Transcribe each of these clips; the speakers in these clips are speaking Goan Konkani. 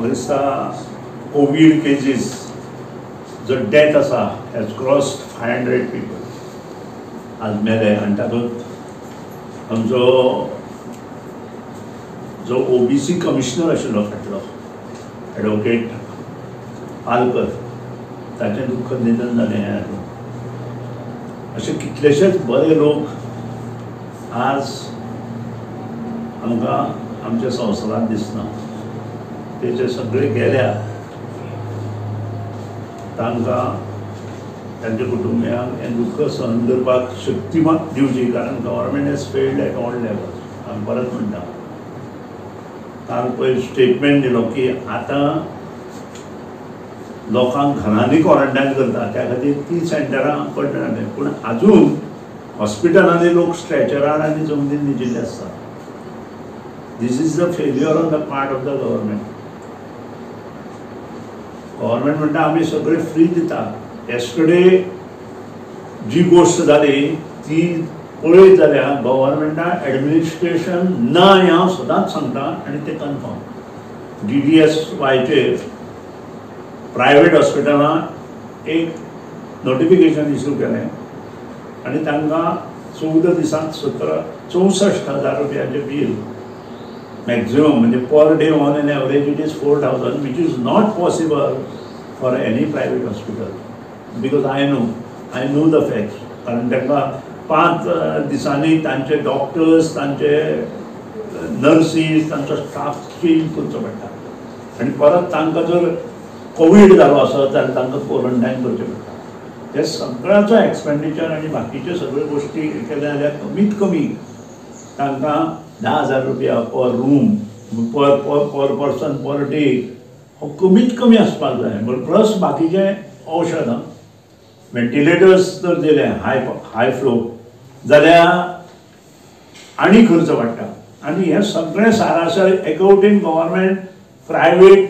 म्हाका दिसता कोवीड केजीस जो डेथ आसा हॅज क्रॉस्ड 500 पीपल आज मेले. आनी तातूंत आमचो जो ओबीसी कमिशनर आशिल्लो फाटलो एडवोकेट पालकर, ताचें दुख्खद निधन जालें. हें हातूंत अशे कितलेशेच बरे लोक आज आमकां आमच्या संवसारांत दिसना. ते जे सगळे गेल्या तांकां तांच्या कुटुंबियांक हें दुख्ख सहन करपाक शक्ती मात दिवची, कारण government has failed at all levels. हांव परत म्हणटा, काल पयर स्टेटमेंट दिलो की आतां लोकांक घरांनी क्वॉरंटायन करता, त्या खातीर ती सेंटरां पडना, पूण आजून हॉस्पिटलांनी लोक स्ट्रेचरार आनी जमनीन न्हिदिल्ले आसता. This is the failure on the part of the government. Government म्हणटा आमी सगळे फ्री दिता. येस्टरडे जी गोश्ट जाली ती पळयत जाल्यार गव्हर्मेंटान एडमिनिस्ट्रेशन ना हें हांव सदांच सांगता आनी तें कन्फर्म. DDSYचेर प्रायवेट हॉस्पिटलां एक नोटिफिकेशन इशू केलें आनी तांकां 14 दिसांत 64,000 रुपयाचें बील मॅक्झिमम, म्हणजे per day on an average it is 4,000, which is not possible for any private hospital, because I know the facts. कारण तांकां 5 दिसांनी तांचे डॉक्टर्स, तांचे नर्सीस, तांचो स्टाफ चेंज करचो पडटा आनी परत तांकां जर कोवीड जालो आसत जाल्यार तांकां क्वॉरंटायन करचें पडटा. हे सगळ्याचो एक्सपेंडिचर आनी बाकीच्यो सगळ्यो गोश्टी केल्या जाल्यार कमीत कमी तांकां 10,000 रुपया per room, per per person per day हो कमीत कमी आसपाक जाय. प्लस बाकीचें औषधां, व्हेंटिलेटर्स जर दिले हाय फ्लो जाल्यार आनी खर्च वाडटा. आनी हें सगळें सारासर एके वटेन गव्हर्मेंट प्रायवेट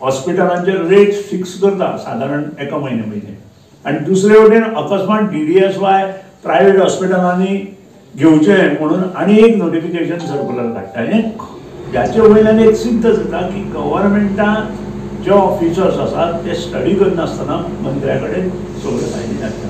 हॉस्पिटलांचेर रेट फिक्स करता सादारण एका म्हयन्या पयलीं, आनी दुसरे वटेन अकस्मात DDSY private हॉस्पिटलांनी घेवचें म्हणून आनी एक नोटिफिकेशन सर्कुलर काडटा. हें ह्याचे वयल्यान एक सिद्ध जाता की गव्हर्मेंटान जे ऑफिसर्स आसात ते स्टडी करनासतना मंत्र्या कडेन सगळ्यो फायली धाडटा.